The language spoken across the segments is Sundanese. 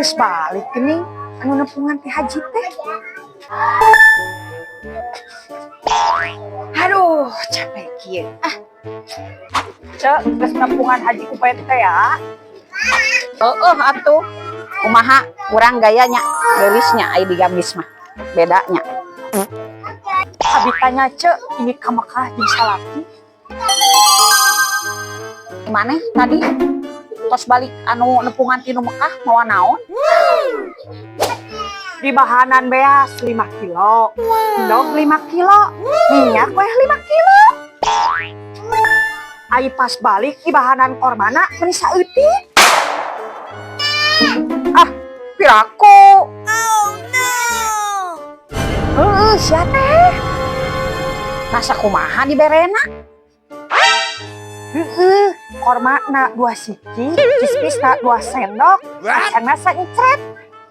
Geus balik geuning anu nepungan ti haji teh. Aduh, capek kieu. Ah. Cek, geus nepungan haji ku teh ya. Heeh atuh. Kumaha urang gayanya, geulisnya ai di gamis mah. Bedanya. Abi tanya, Cek, ini ka Mekah jeung salaki. Maneh tadi tos balik anu nepungan tinu Mekah mawa naon? Dibahanan beas 5 kilo, endog 5 kilo, minyak weh 5 kilo. Ai pas balik dibahanan kormana meni saeutik. Ah, piraku. Heeh, sia teh. Masa kumaha diberena? Heeh, kormana 2 siki, kismisna 2 sendok, kacangna saencret.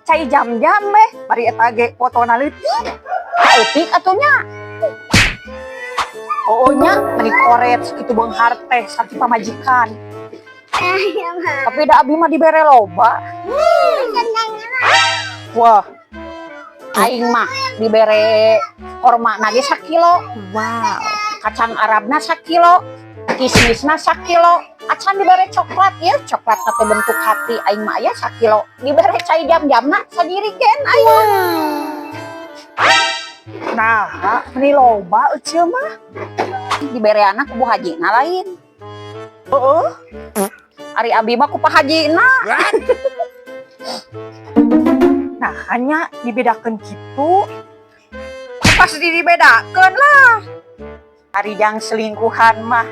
Cai jam-jam beh, bari eta ge fotona leutik. Saeutik atuh nya. Oh nya, meni koret sakitu beunghar teh saking pamajikan. Tapi da abi mah dibere loba. Wah. Aing mah dibere korma ge sakilo. Wow. Kacang Arabna sakilo, kismisna sakilo, acan dibere coklat ya, coklat teh bentuk hati aing mah aya sakilo. Dibere cai jam-jamna sajirigen aing. Nah, meni loba eceu mah. Dibere anak ku Bu Hajina lain. Heeh. Ari abi mah ku Pak Hajina. Nah, hanya dibedakeun kitu. Pasti dibedakeun lah. Ari jang selingkuhan mah.